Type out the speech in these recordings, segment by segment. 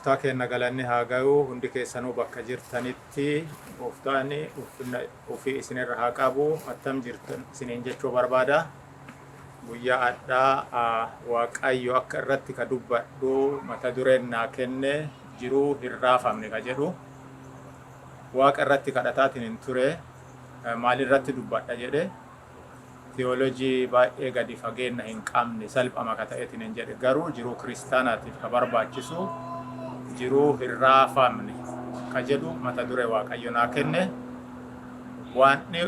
Gooftaa keenna galanni haa gayu. Hundi keessanuu bakka jirtanitti Gooftaan ulfinna ufii isinirra haa qabu. Attam jirtan isiniin jechuu barbaada. Guyyaa adhaa Waaqayyo akka irratti ka dubbadhu mata dureen naa kenne jiruu hin raafamne ka jedhu. Waaqa irratti kadhataatiin hin ture. Maalirratti dubbadha jedhe. Theology baay'ee gadi fageenna hin qabne salphama ka ta'etiin hin jedhe, garuu jiruu kiristaanaatiif ka barbaachisu jiruu hin raafamne ka jedhu mata duree Waaqayyo naa kenne. Waanni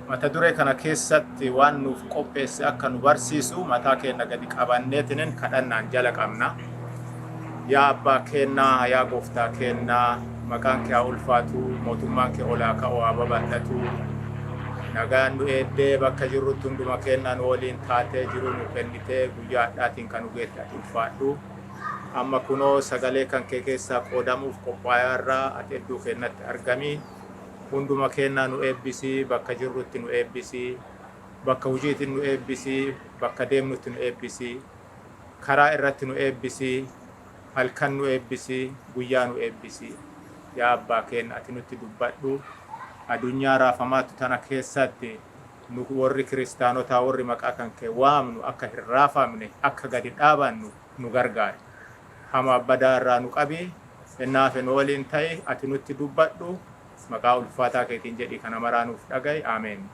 mata duree kana keessatti waan nuuf qopheesse akka nu barsiisu mataa keenna gadi qabanneetinin kadhannaan jala qabna. Yaa Abbaa keennaa, yaa Gooftaa keennaa, maqaan kee haa ulfaatu, mootummaan kee ol haa ka'u, haa babal'atu. Nagaan nu eeddee bakka jirrutti hunduma keennaa nu waliin taatee jiruu nu kennitee guyyaa hadhaatiin kan nu geette ati ulfaadhu. Amma kunoo sagalee kan kee keessaa qoodamuuf qophaayaarra, ati hedduu keennatti argami. Hunduma keennaa nu eebbisi, bakka jirrutti nu eebbisi, bakka hujiitiin nu eebbisi, bakka deemnutti nu eebbisi. Karaa irratti nu eebbisi, halkan nu eebbisi, guyyaa nu eebbisi. Yaa Abbaa keenna ati nutti dubbadhu. Adunyaa raafamaattu tana keessatti nu worri kiristaanotaa worri maqaa kan kee waamnu akka hin raafamne, akka gadi dhaabannu nu gargaari. Hamaa badaa irraa nu qabi, hennaa hafe nu woliin ta'i, ati nutti dubbadhu. Maqaa ulfaataa keetiin jedhii kana maraa nuuf dhaga'i. Ameen.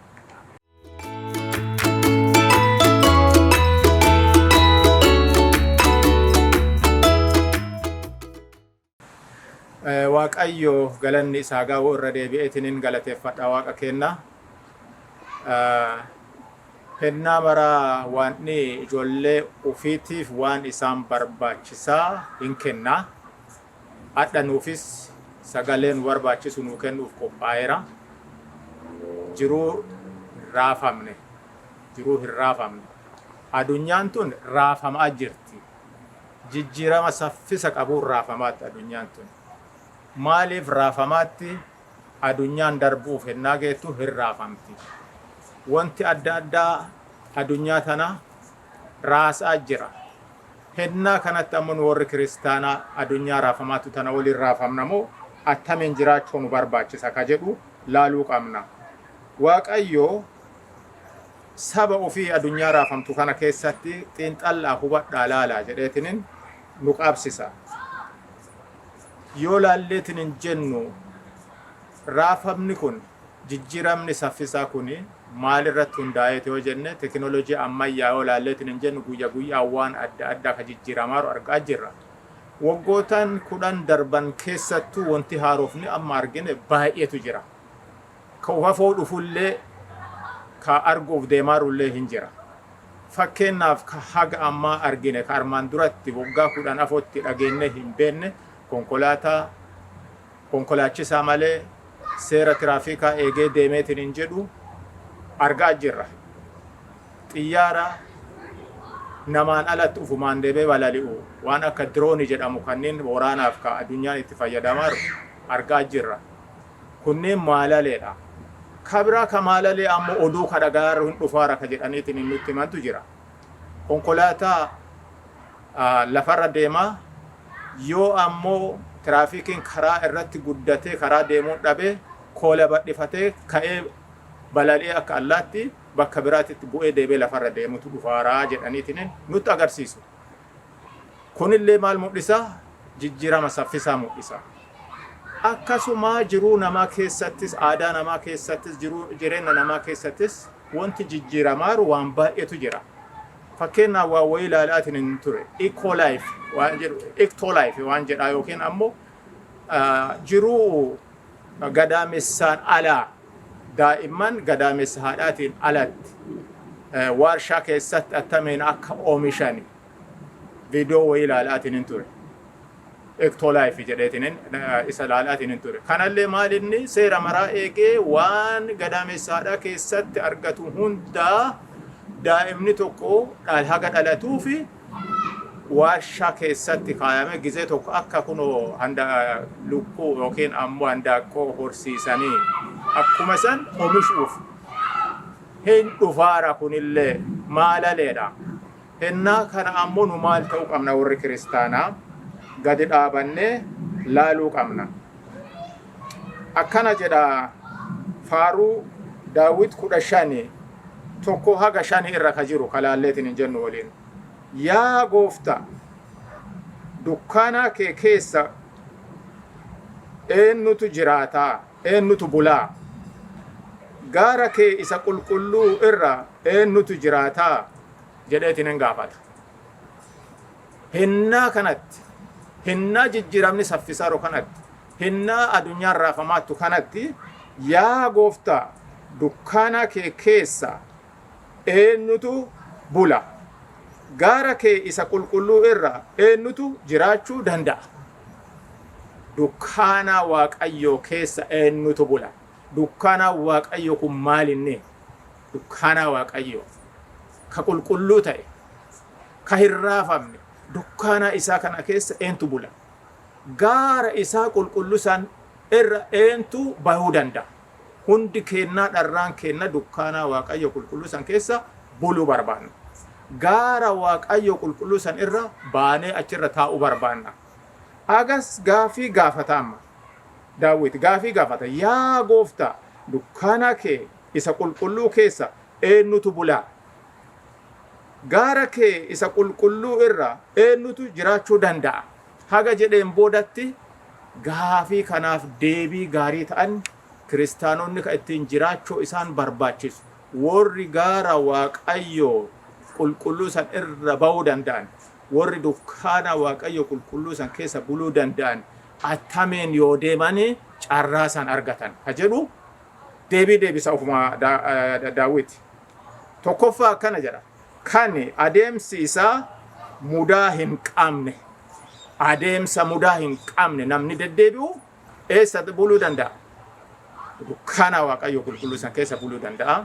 Waaqayyo galanni isaa ga'u, irra deebi'eetiniin galateeffadha Waaqa keenna. Hennaa maraa Waanni ijoollee ufiitiif waan isaan barbaachisaa hin kenna. Adha nuufis sagalee nu barbaachisu nuu kennuuf qophaa'eera. Jiruu hin raafamne. Jiruu hin raafamne. Adunyaan tun raafamaa jirti. Jijjiirama saffisa qabuun raafamaatti adunyaan tun. Maaliif raafamaatti? Adunyaan darbuuf hennaa geettu hin raafamti. Wonti adda addaa adunyaa tana raasaa jira. Hennaa kanatti ammoo nu worri kiristaanaa adunyaa raafamaattu tana woliin raafamna moo attamiin jiraachuu nu barbaachisa ka jedhu laaluu qabna. Waaqayyo saba ufii adunyaa raafamtu kana keessatti xiinxallaa hubadhaa laalaa jedheetinin nu qaabsisa. Yoo laalleetinin jennu, raafamni kun, jijjiiramni saffisaa kun maal irratti hundaa'eeti yoo jenne, tekinolojii ammayyaa yoo laalleetinin jennu, guyya guyyaan waan adda addaa ka jijjiiramaaru argaa jirra. Waggootan 10 darban keessattuu wanti haarofni amma argine baay'eetu jira. Ka ufafoo dhufullee, ka arguuf deemaarullee hin jira. Fakkeennaaf, ka haga ammaa argine, ka armaan duratti waggaa 10 afotti dhageennee hin beenne, konkolaataa konkolaachisaa malee seera tiraafikaa eegee deemeetiin hin jedhu argaa jirra. Xiyyaara namaan alatti ufumaan deemee balali'u, waan akka diroonii jedhamu kanneen waraanaaf ka addunyaan itti fayyadamaaru argaa jirra. Kunneen maalaleedha. Ka biraa ka maalalee ammoo oduu ka dhaga'aarru hin dhufaara ka jedhaniitiin hin nutti himantu jira. Konkolaataa lafarra deemaa, yoo ammoo tiraafikiin karaa irratti guddatee karaa deemuun dhabee koola badhifatee ka'ee balali'ee akka allaatti bakka biraatitti bu'ee deebee lafarra deemutu dhufaaraa jedhaniitiin nutti agarsiisu. Kunillee maal mul'isa? Jijjiirama saffisaa mul'isa. Akkasuma jiruu namaa keessattis, aadaa namaa keessattis, jiruu jireenya namaa keessattis wanti jijjiiramaaru waan baay'eetu jira. Fakkeenyaaf, waan wayii ilaalaatiin hin ture. Eco life waan jedhu, ecto life waan jedhaa, yookiin ammoo jiruu gadaamessaan alaa, daa'imman gadaamessa haadhaatiin alatti waarshaa keessatti attamiin akka oomishan viidiyoo wayii ilaalaatiin hin ture. Ecto life jedheetiin isa ilaalaatiin hin ture. Kanallee maal inni seera maraa eegee waan gadaamessa haadhaa keessatti argatu hundaa daa'imni tokko haga dhalatuu fi waarshaa keessatti kaayame gizee tokko akka kunoo handa lukkuu yookiin ammoo handaaqqoo horsiisanii akkuma san oomishuuf hin dhufaara. Kunillee maalaleedha. Hennaa kana ammoo nu maal ta'uu qabna, warri kiristaanaa? Gadi dhaabannee laaluu qabna. Akkana jedha, Faaruu Daawit 15:1 haga 5 irra ka jiru kalaalleetiin hin jennu waliin. Yaa Gooftaa, dukkaanaa kee keessa eenyutu jiraataa? Eenyutu bulaa? Gaara kee isa qulqulluu irra eenyutu jiraataa? Jedheetiin hin gaafata. Hinnaa kanatti, hinnaa jijjiiramni saffisaaroo kanatti, hinnaa addunyaan raafamaattu kanatti, yaa Gooftaa, dukkaana kee keessa eenyutu bula? Gaara kee isa qulqulluu irra eenyutu jiraachuu danda'a? Dukkaana Waaqayyoo keessa eenyutu bula? Dukkaana Waaqayyoo kun maalinni? Dukkaana Waaqayyoo ka qulqulluu ta'e, ka hin raafamne, dukkaana isaa kana keessa eentu bula? Gaara isaa qulqulluu san irra eentu bahuu danda'a? Hundi keennaa dharraan keenna dukkaanaa Waaqayyo qulqulluu san keessa buluu barbaanna. Gaara Waaqayyo qulqulluu san irra baanee achirra taa'uu barbaanna. Agas gaafii gaafata amma. Daawit gaafii gaafata. Yaa Gooftaa, dukkaana kee isa qulqulluu keessa eenyutu bulaa? Gaara kee isa qulqulluu irra eenyutu jiraachuu danda'a? Haga jedheen boodatti, gaafii kanaaf deebii gaarii ta'an, kiristaanonni kan ittiin jiraachuu isaan barbaachisu, warri gaara Waaqayyoo qulqulluu san irra ba'uu danda'an, warri dukkaana Waaqayyoo qulqulluu san keessa buluu danda'an attameen yoo deemanii carraa san argatan ka jedhu deebii deebisa ofuma Daawit. Tokkoffaa akkana jedha. Kan adeemsi isaa mudaa hin qabne. Adeemsa mudaa hin qabne namni deddeebi'u eessa buluu danda'a? Dukkaana Waaqayyoo qulqulluu san keessa buluu danda'a.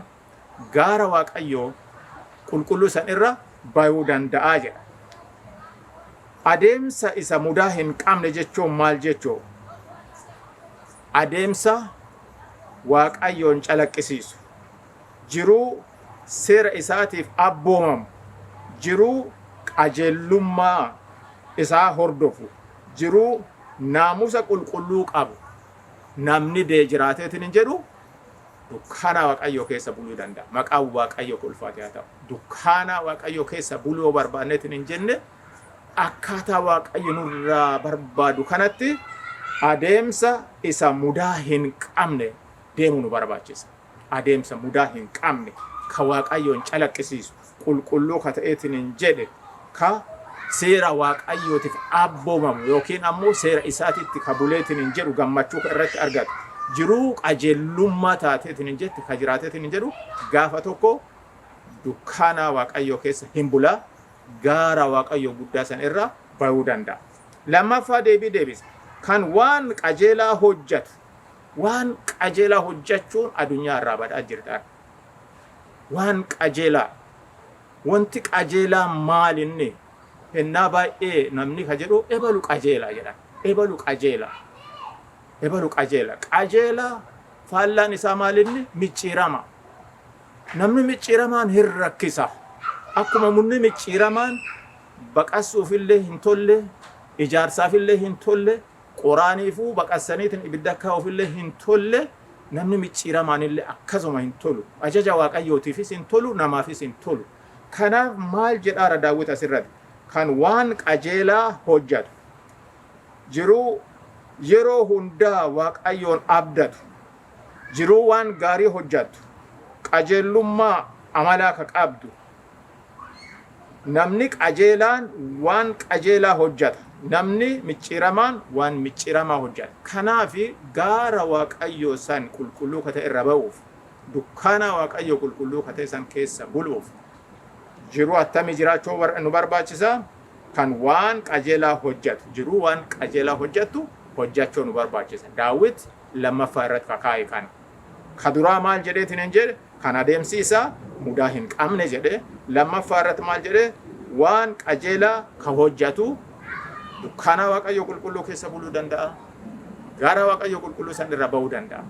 Gaara Waaqayyoo qulqulluu san irra bayuu danda'a jedha. Adeemsa isa mudaa hin qabne jechuun maal jechuu? Adeemsa Waaqayyoon calaqqisiisu. Jiruu seera isaatiif abboomamu. Jiruu qajeellummaa isaa hordofu. Jiruu naamusa qulqulluu qabu. Namni dee jiraateetiin hin jedhu dukkaana Waaqayyoo keessa buluu danda'a. Maqaan Waaqayyoo ulfaate haa ta'u. Dukkaana Waaqayyoo keessa buluu yoo barbaanneetiin hin jenne, akkaataa Waaqayyo nurraa barbaadu kanatti adeemsa isa mudaa hin qabne deemuu nu barbaachisa. Adeemsa mudaa hin qabne ka Waaqayyoon calaqqisiisu, qulqulluu ka ta'eetiin hin jedhe, ka seera Waaqayyootiif abboomamu yookiin ammoo seera isaatitti ka buleetiin hin jedhu, gammachuu ka irratti argatu, jiruu qajeellummaa taateetiin hin jette ka jiraateetiin hin jedhu, gaafa tokko dukkaanaa Waaqayyoo keessa hin bulaa, gaara Waaqayyoo guddaa san irra bayuu danda'a. Lammaffaa deebii deebisa. Kan waan qajeelaa hojjatu. Waan qajeelaa hojjachuun addunyaa irraa badhaa jirta. Waan qajeelaa. Wanti qajeelaa maalinni? Hennaa baay'ee namni ka jedhu ebalu qajeelaa jedha. Ebalu qajeelaa. Ebalu qajeela. Qajeelaa faallaan isaa maalinni? Micciirama. Namni micciiramaan hin rakkisa. Akkuma munni micciiramaan baqassuufillee hin tolle, ijaarsaafillee hin tolle, qoraaniifuu baqassaniitiin ibidda kaa'uufillee hin tolle, namni micciiramaanillee akkasuma hin tolu. Ajaja Waaqayyootiifis hin tolu, namaafis hin tolu. Kanaaf maal jedhaara Daawwit asirratti? Kan waan qajeelaa hojjatu. Jiruu yeroo hundaa Waaqayyoon abdatu. Jiruu waan gaarii hojjattu. Qajeellummaa amalaa ka qabdu. Namni qajeelaan waan qajeelaa hojjata. Namni micciiramaan waan micciiramaa hojjata. Kanaaf gaara Waaqayyoo san qulqulluu ka ta'e irra ba'uuf, dukkaana Waaqayyoo qulqulluu ka ta'e san keessa buluuf, jiruu attamii jiraachuu nu barbaachisa? Kan waan qajeelaa hojjatu. Jiruu waan qajeelaa hojjattu hojjachuu nu barbaachisa. Daawit lammaffaa irratti kakaa'e kana. Ka duraa maal jedheetiin hin jedhe? Kan adeemsi isaa mudaa hin qabne jedhe. Lammaffaa irratti maal jedhe? Waan qajeelaa ka hojjatu dukkaana Waaqayyoo qulqulluu keessa buluu danda'a. Gaara Waaqayyoo qulqulluu san irra ba'uu danda'a.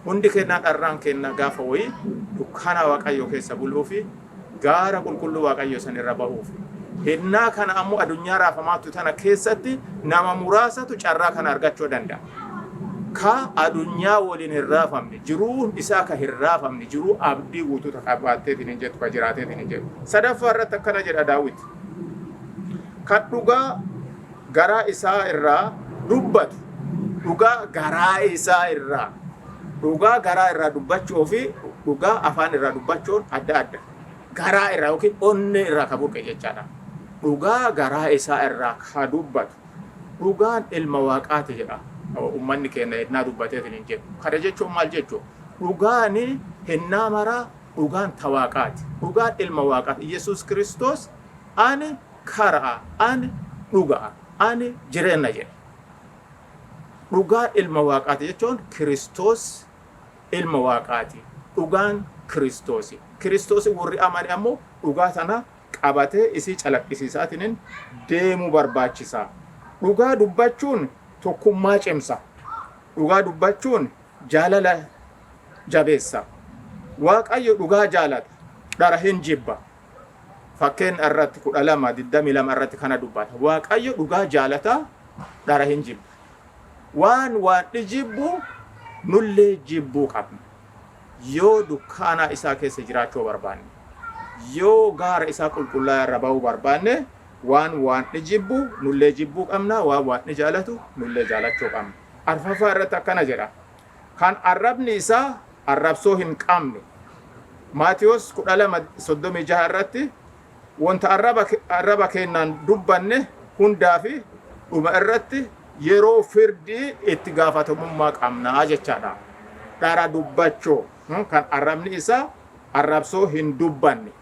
Hundi kennaa dharraan kennaa gaafa wayii dukkaana Waaqayyoo keessa buluu fi gaara qulqulluu Waaqayyoo san irra ba'uuf. Hennaa kana ammoo adunyaa raafamaattu tana keessatti nama muraasatu carraa kana argachuu danda'a. Ka adunyaa waliin hin raafamne, jiruun isaa ka hin raafamne, jiruu abdii guutuu ta qabaatteetiin hin jettu, ka jiraateetiin hin jedhu. Sadaffaa irratti akkana jedha Daawit. Kan dhugaa garaa isaa irraa dubbatu, dhugaa garaa isaa irraa, dhugaa garaa irraa dubbachuu fi dhugaa afaan irraa dubbachuun adda adda. Garaa irraa yookiin onnee irraa ka burqe jechaadha. Dhugaa garaa isaa irraa ka dubbatu. Dhugaan ilma Waaqaati jedha ummanni keenna hennaa dubbateetiin hin jedhu. Kana jechuun maal jechuu? Dhugaan hennaa maraa dhugaan ta Waaqaati. Dhugaan ilma Waaqaati. Yesuus Kiristoos ani kara'a, ani dhuga'a, ani jireenna jedhe. Dhugaan ilma Waaqaati jechuun Kiristoos ilma Waaqaati. Dhugaan Kiristoosi. Kiristoosi warri amane ammoo dhugaa tana qabatee isii calaqqisiisaatinin deemuu barbaachisa. Dhugaa dubbachuun tokkummaa cimsa. Dhugaa dubbachuun jaalala jabeessa. Waaqayyo dhugaa jaalata, dhara hin jibba. Fakkeenya irratti 12:22 irratti kana dubbata. Waaqayyo dhugaa jaalata, dhara hin jibba. Waan Waaqni jibbu nullee jibbuu qabna. Yoo dukkaanaa isaa keessa jiraachuu barbaanne, yoo gaara isaa qulqullaa'aa irra ba'uu barbaanne, waan Waaqni jibbu nullee jibbuu qabna, waan Waaqni jaalatu nullee jaalachuu qabna. Arfaffaa irratti akkana jedha. Kan arrabni isaa arrabsoo hin qabne. Maatiyos 12:36 irratti wanta arraba keennaan dubbanne hundaa fi dhuma irratti yeroo firdii itti gaafatamummaa qabna jechaadha. Dhara dubbachuu kan arrabni isaa arrabsoo hin dubbanne,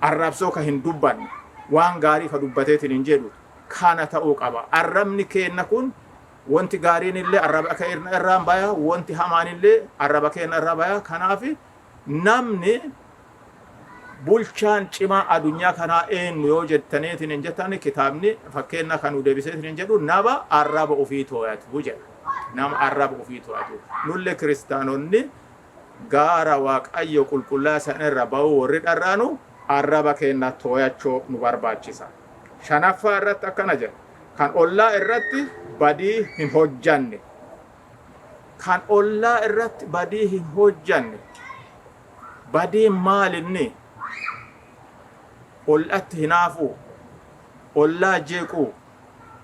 arrabsoo ka hin dubbanne, waan gaarii ka dubbateetiin hin jedhu kana ta'uu qaba. Arrabni keenna kun wanti gaariin illee arraba keenya irraa baya, wanti hamaan illee arraba keenya irraa baya. Kanaaf namni bulchaan cimaa adunyaa kanaa eenyu yoo jettaniitiin hin jettan, kitaabni fakkeenya kan nu deebiseetiin hin jedhu nama arraba ofii too'atu jedha. Nama arraba ofii too'atu. Nullee kiristaanonni gaara Waaqayyo qulqullaa san irra ba'uu warri dharraanu arraba keenya too'achuu nu barbaachisa. Shanaffaa irratti akkana jedha. Kan ollaa irratti badii hin hojjanne. Kan ollaa irratti badii hin hojjanne. Badiin maalinni? Ollatti hinaafuu, ollaa jeequu,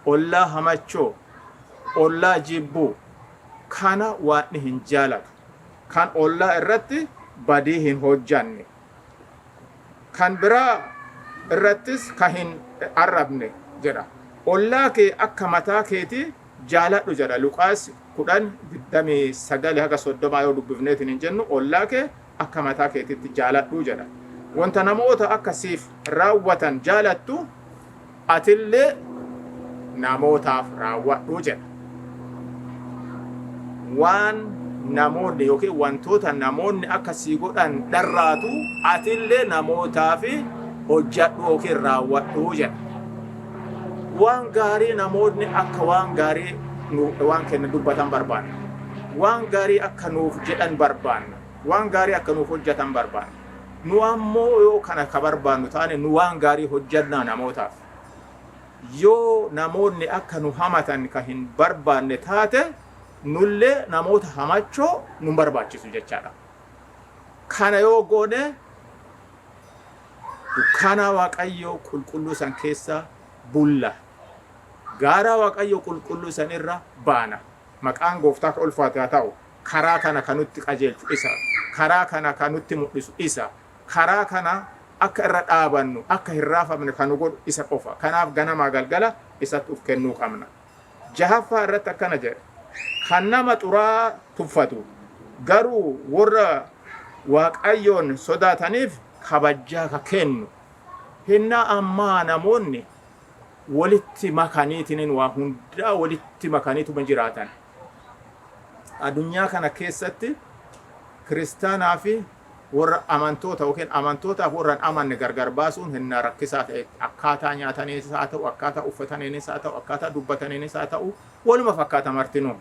ollaa hamachuu, ollaa jibbuu, kana Waaqni hin jaalatu. Kan ollaa irratti badii hin hojjanne. Kan biraa irrattis ka hin arrabne jedha. Ollaa kee akka mataa keetii jaaladhu jedha. Luqaas 10:29 haga 30 yoo dubbifneetiin hin jennu, ollaa kee akka mataa keetitti jaaladhu jedha. Wanta namoota akka siif raawwatan jaalattu atillee namootaaf raawwadhu jedha. Waan namoonni yookiin wantoota namoonni akka sii godhan dharraatu atillee namootaaf hojjadhu yookiin raawwadhu jedha. Waan gaarii namoonni akka waan gaarii waan kenna dubbatan barbaanna. Waan gaarii akka nuuf jedhan barbaanna. Waan gaarii akka nuuf hojjetan barbaanna. Nu ammoo yoo kana ka barbaannu taane, nu waan gaarii hojjannaa namootaaf? Yoo namoonni akka nu hamatan ka hin barbaanne taate, nullee namoota hamachuu nu barbaachisu jechaadha. Kana yoo goone dukkaanaa Waaqayyoo qulqulluu san keessa bulla. Gaara Waaqayyoo qulqulluu san irra baana. Maqaan Gooftaa ka ulfaate haa ta'u. Karaa kana ka nutti qajeelchu isa. Karaa kana ka nutti mul'isu isa. Karaa kana akka irra dhaabannu, akka hin raafamne ka nu godhu isa qofa. Kanaaf ganamaa galgala isatti uf kennuu qabna. Jahaffaa irratti akkana jedha. Kan nama xuraa'aa tuffatu garuu warra Waaqayyoon sodaataniif kabajjaa ka kennu. Hennaa ammaa namoonni walitti makaniitiniin waa hundaa walitti makaniituma jiraatan. Adunyaa kana keessatti kiristaanaa fi warra amantoota yookiin amantootaaf warra hin amanne gargar baasuun hennaa rakkisaa ta'e, akkaataa nyaataniinis haa ta'u, akkaataa uffataniinis haa ta'u, akkaataa dubbataniinis haa ta'u, waluma fakkaata martinuu.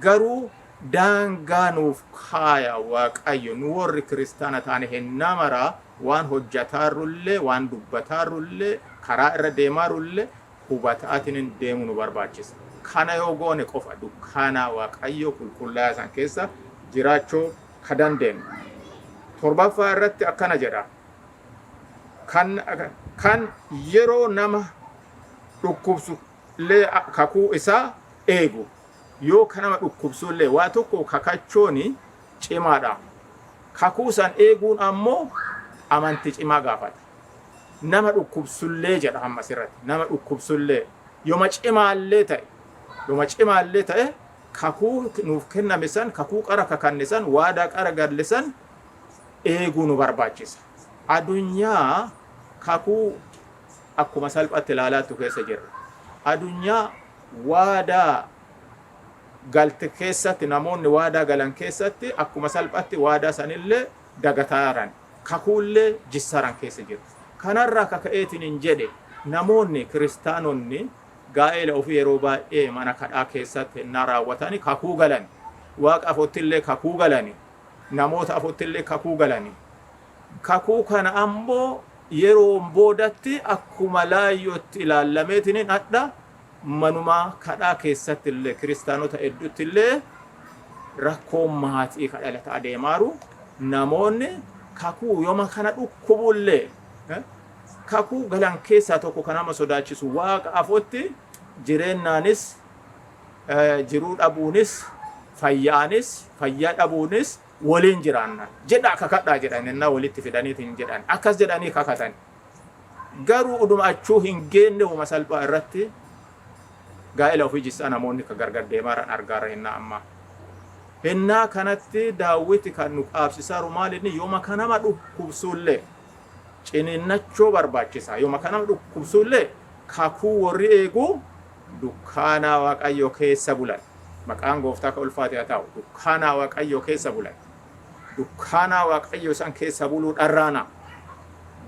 Garuu Daangaa nuuf kaaya Waaqayyo. Nu warri kiristaana taane hennaa maraa waan hojjataarrullee, waan dubbataarrullee, karaa irra deemaarrullee hubataatiin deemuu nu barbaachisa. Kana yoo goone qofa dukkaanaa Waaqayyo qulqullaa'aa san keessa jiraachuu ka dandeenyu. Torbaffaa irratti akkana jedha. Kan yeroo nama dhukkubsu illee kakuu isaa eegu. Yoo ka nama dhukkubsu illee waa tokko kakachooni cimaadha. Kakuu san eeguun ammoo amantii cimaa gaafata. Nama dhukkubsullee jedha amma asirratti. Nama dhukkubsullee yooma cimaallee ta'e, yooma cimaallee ta'e, kakuu nuuf kenname san, kakuu qara kakanne san, waadaa qara galle san eeguu nu barbaachisa. Adunyaa kakuu akkuma salphatti ilaalaattu keessa jirra. Adunyaa waadaa galte keessatti, namoonni waadaa galan keessatti akkuma salphatti waadaa sanillee dagataaran, kakuullee jissaran keessa jiru. Kanarraa kaka'eetiin hin jedhe, namoonni kiristaanonni gaa'ela ofii yeroo baay'ee mana kadhaa keessatti hennaa raawwatani kakuu galani. Waaqa afottillee kakuu galani. Namoota afottillee kakuu galani. Kakuu kana ammoo yeroon boodatti akkuma laayyootti ilaallameetiin hadha manuma kadhaa keessatti illee kiristaanota hedduutti illee rakkoon maatii ka dhalata adeemaaru. Namoonni kakuu yooma kana dhukkubullee kakuu galan keessaa tokko kan nama sodaachisu, Waaqa afotti jireennaanis jiruu dhabuunis, fayyaanis fayyaa dhabuunis waliin jiraanna jedhaa kakadhaa jedhan. Ennaa walitti fidaniitiin jedhan, akkas jedhanii kakatan. Garuu uduma achuu hin geenne uma salphaa irratti gaa'ela ofii jissaa namoonni ka gargar deemaaran argaarra hennaa ammaa. Hennaa kanatti Daawwiti kan nu qaabsisaaru maal inni? Yooma ka nama dhukkubsullee ciniinnachoo barbaachisa. Yooma ka nama dhukkubsullee kakuu warri eegu dukkaanaa Waaqayyoo keessa bulan. Maqaan Gooftaa ka ulfaate haa ta'u. Dukkaanaa Waaqayyoo keessa bulan. Dukkaanaa Waaqayyoo isaan keessa buluu dharraana.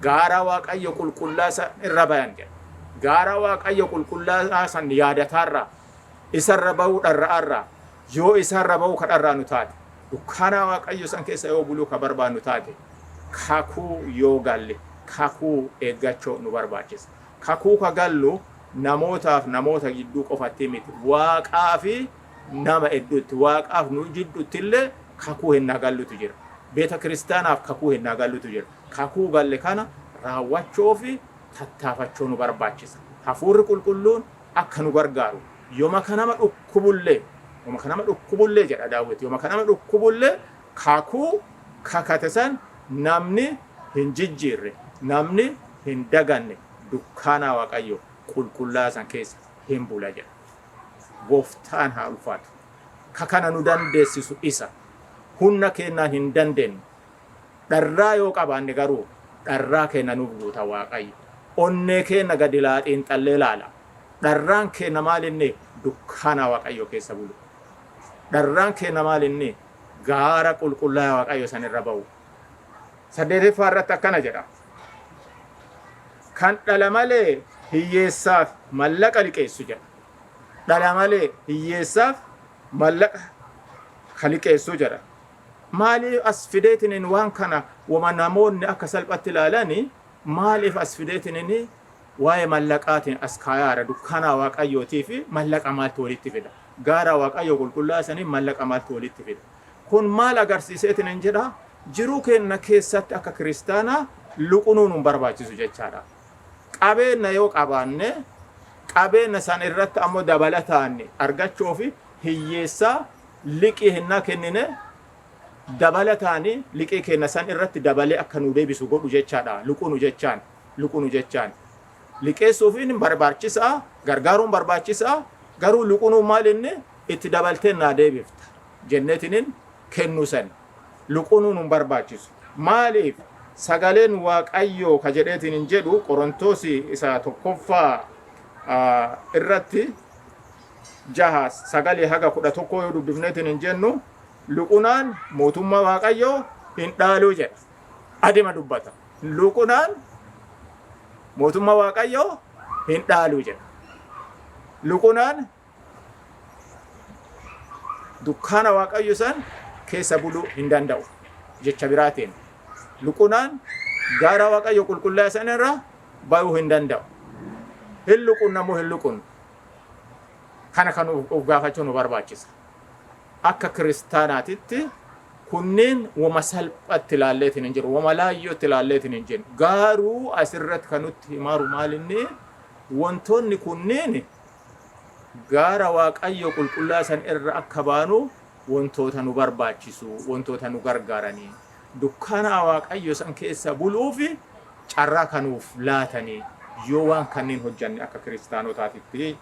Gaara Waaqayyo qulqullaa san irra bayan jedha. Gaara Waaqayyo qulqullaa san yaadataarraa, isarra bahuu dharra'arraa, yoo isarra bahuu ka dharraanu taate, dukkaanaa Waaqayyo san keessa yoo buluu ka barbaannu taate, kakuu yoo galle kakuu eeggachoo nu barbaachisa. Kakuu ka gallu namootaaf namoota gidduu qofatti miti. Waaqaa fi nama hedduutti, Waaqaaf nu jidduutti illee kakuu hennaa gallutu jira. Beeta kiristaanaaf kakuu hennaa gallutu jira. Kakuu galle kana raawwachoo fi tattaafachoo nu barbaachisa. Hafuurri Qulqulluun akka nu gargaaru, yoma ka nama dhukkubullee, yoma ka nama dhukkubullee jedha Daawit, yoma ka nama dhukkubullee kakuu kakate san namni hin jijjiirre, namni hin daganne dukkaanaa Waaqayyo qulqullaa'aa san keessa hin bula jedha. Gooftaan haa ulfaatu. Ka kana nu dandeessisu isa. Hunna keennaan hin dandeennu. Dharraa yoo qabaanne garuu dharraa keenna nuuf guuta Waaqayyo. Onnee keenna gadi laa xiinxallee laala. Dharraan keenna maal inni? Dukkaanaa Waaqayyo keessa bulu. Dharraan keenna maal inni? Gaara qulqullaa'aa Waaqayyo san irra ba'u. Saddeeteffaa irratti akkana jedha. Kan dhala malee hiyyeessaaf mallaqa liqeessu jedha. Dhala malee hiyyeessaaf mallaqa ka liqeessu jedha. Maaliif as fideetiniin waan kana, wama namoonni akka salphatti ilaalani, maaliif as fideetiniin waa'ee mallaqaatiin as kaayaara? Dukkaanaa Waaqayyootii fi mallaqa maaltu walitti fida? Gaara Waaqayyoo qulqullaa'aa sanii mallaqa maaltu walitti fida? Kun maal agarsiiseetiniin jedha? Jiruu keenya keessatti akka kiristaanaa luqunuu nun barbaachisu jechaadha. Qabeenya yoo qabaanne, qabeenya san irratti ammoo dabalataan argachuu fi hiyyeessaa liqii hennaa kennine, dabalataan liqii keenya san irratti dabalee akka nu deebisu godhu jechaadha. Luqunu jechaan, luqunu jechaan. Liqeessuufiin barbaachisaa, gargaaruun barbaachisaa, garuu luqunuu maal inni? Itti dabaltee naa deebifta jenneetiniin kennuu san. Luqunuu nun barbaachisu. Maaliif? Sagaleen Waaqayyoo ka jedheetiin hin jedhu Qorontoos isa tokkoffaa irratti 6:9 haga 11 yoo dubbifneetiin hin jennu, luqunaan mootummaa Waaqayyoo hin dhaaluu jedha. Adima dubbata. Luqunaan mootummaa Waaqayyoo hin dhaaluu jedha. Luqunaan Dukkaana Waaqayyo san keessa buluu hin danda'u. Jecha biraatiin luqunaan gaara Waaqayyo qulqullaa'e san irra bayuu hin danda'u. Hin luqunna moo hin luqunnu? Kana kan of gaafachuu nu barbaachisa. Akka kiristaanaatitti kunneen wama salphatti ilaalleetiin hin jiru, wama laayyootti ilaalleetiin hin jiru. Garuu asirratti kan nutti himaaru maalinni wantoonni kunneen gaara Waaqayyo qulqullaa san irra akka baanu wantoota nu barbaachisu, wantoota nu gargaaranii, dukkaana Waaqayyo san keessa buluuf carraa kanuuf laatanii yoo waan kanneen hojjanne akka kiristaanotaatitti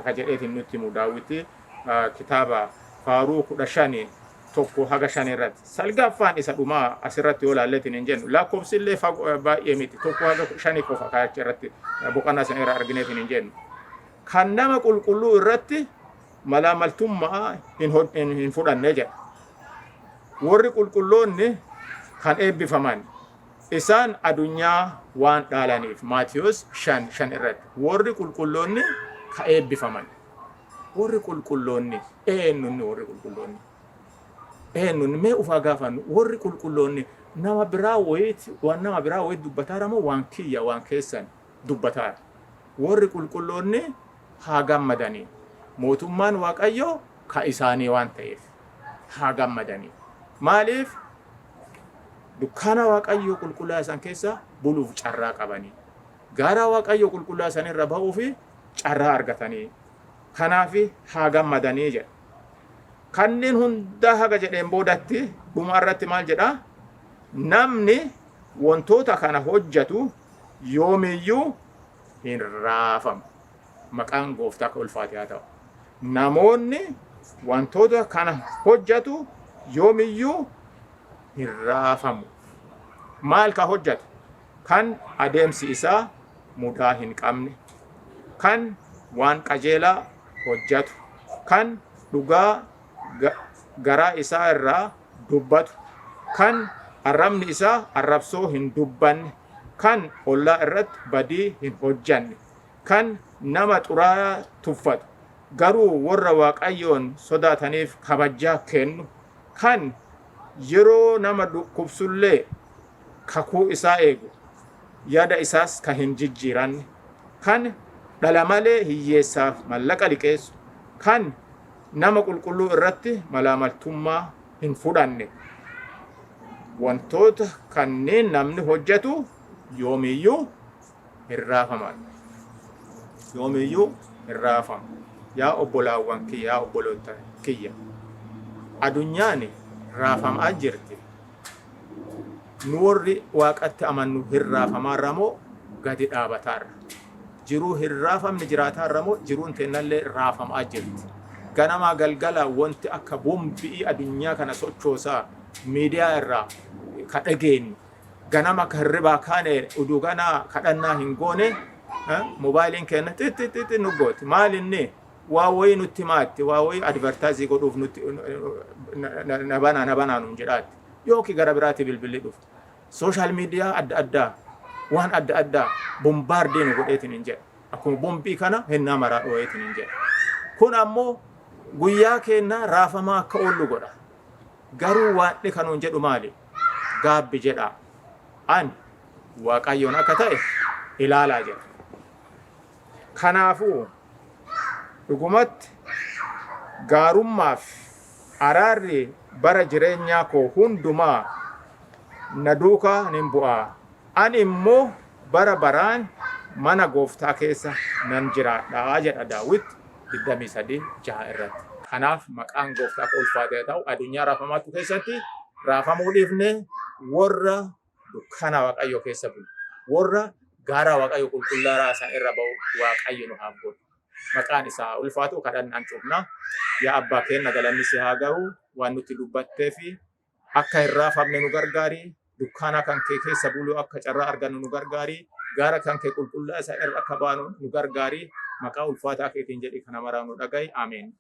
ka jedheetiin nutti himu Daawiti kitaaba Faaruu 15 1 haga 5 irratti. Salgaffaan isa dhumaa asirratti yoo ilaalleetiin hin jennu, lakkoofsi illee baay'ee miti, 1 haga 5 qofa kaacha irratti boqonnaa sana irra argineetiin hin jennu. Kan nama qulqulluu irratti malaamaltummaa hin fudhanne jedha. Warri qulqulloonni kan eebbifaman isaan adunyaa waan dhaalaniif. Maatiyos 5:5 irratti. Warri qulqulloonni ka eebbifaman. Warri qulqulloonni eenyunni? Warri qulqulloonni eenyunni? Mee ufaa gaafannu. Warri qulqulloonni nama biraa wayiiti, waan nama biraa wayit dubbataara moo waan kiyya, waan keessan dubbataara? Warri qulqulloonni haa gammadanii, mootummaan Waaqayyoo ka isaanii waan ta'eef haa gammadanii. Maaliif? Dukkaana Waaqayyoo qulqullaa isaan keessa buluuf carraa qabanii, gaara Waaqayyoo qulqullaa isaan irra ba'uu fi carraa argatanii, kanaaf haa gammadanii jedha. Kanneen hundaa haga jedheen boodatti dhuma irratti maal jedha? Namni wantoota kana hojjatu yoomiyyuu hin raafamu. Maqaan Gooftaa akka ulfaate haa ta'u. Namoonni wantoota kana hojjatu yoomiyyuu hin raafamu. Maal ka hojjatu? Kan adeemsi isaa mudaa hin qabne, kan waan qajeelaa hojjatu, kan dhugaa garaa isaa irraa dubbatu, kan arrabni isaa arrabsoo hin dubbanne, kan ollaa irratti badii hin hojjanne, kan nama xuraa'aa tuffatu, garuu warra Waaqayyoon sodaataniif kabajaa kennu, kan yeroo nama dhukkubsullee kakuu isaa eegu, yaada isaas kan hin jijjiiranne, kan dhala malee hiyyeessaaf mallaqa liqeessu, kan nama qulqulluu irratti malaamaltummaa hin fudhanne. Wantoota kanneen namni hojjetu yoomiyyuu hin raafaman. Yoomiyyuu hin raafamu. Yaa obbolaawwan kiyya, yaa obboloota kiyya. Adunyaan raafamaa jirti. Nu warri Waaqatti amannu hin raafamaarra moo gadi dhaabataarra? Jiruu hin raafamne jiraataarra moo jiruun teennallee raafamaa jirti? Ganamaa galgala wanti akka boombi'ii adunyaa kana sochoosaa miidiyaa irraa ka dhageenyu, ganama akka hirribaa kaane uduu ganaa kadhannaa hin goone moobaayiliin keenya xixixixi nu gooti. Maal inni? Waa wayii nutti maatti, waa wayii advertise godhuuf nutti na banaa, na banaa nuun jedhaatti. Yookiin gara biraatti bilbilli dhufa. Social media adda addaa, waan adda addaa bombard nu godheetiin hin jedha. Akkuma bombii kana hennaa maraa dhoo'eetiin hin jedha. Kun ammoo guyyaa keenya raafamaa akka oollu godha. Garuu waanni kanuun jedhu maali? Gaabbi jedhaa. Ani Waaqayyoon akka ta'e ilaalaa jedha. Kanaafuu dhugumatti gaarummaaf araarri bara jireenyaa koo hundumaa na duukaa nin bu'aa. Ani immoo bara baraan mana Gooftaa keessa nan jiraadha jedha Daawit 23:6 irratti. Kanaaf maqaan Gooftaa akka ulfaate haa ta'u. Addunyaa raafamaatu keessatti raafamuu dhiifne, warra dukkana Waaqayyoo keessa bulu, warra gaara Waaqayyo qulqullaa'aa isaan irra ba'u Waaqayyo nu haa godhu. Maqaan isaa ulfaatu. Kadhannaan cufna. Yaa Abbaa keenya, galanni si haa ga'u waan nutti dubbattee fi akka hin raafamne nu gargaari. Dukkaana kan kee keessa buluu akka carraa argannu nu gargaari. Gaara kan kee qulqullaa isa irra akka baanu nu gargaari. Maqaa ulfaataa keetiin jedhi kana maraa nu dhaga'i. Ameen.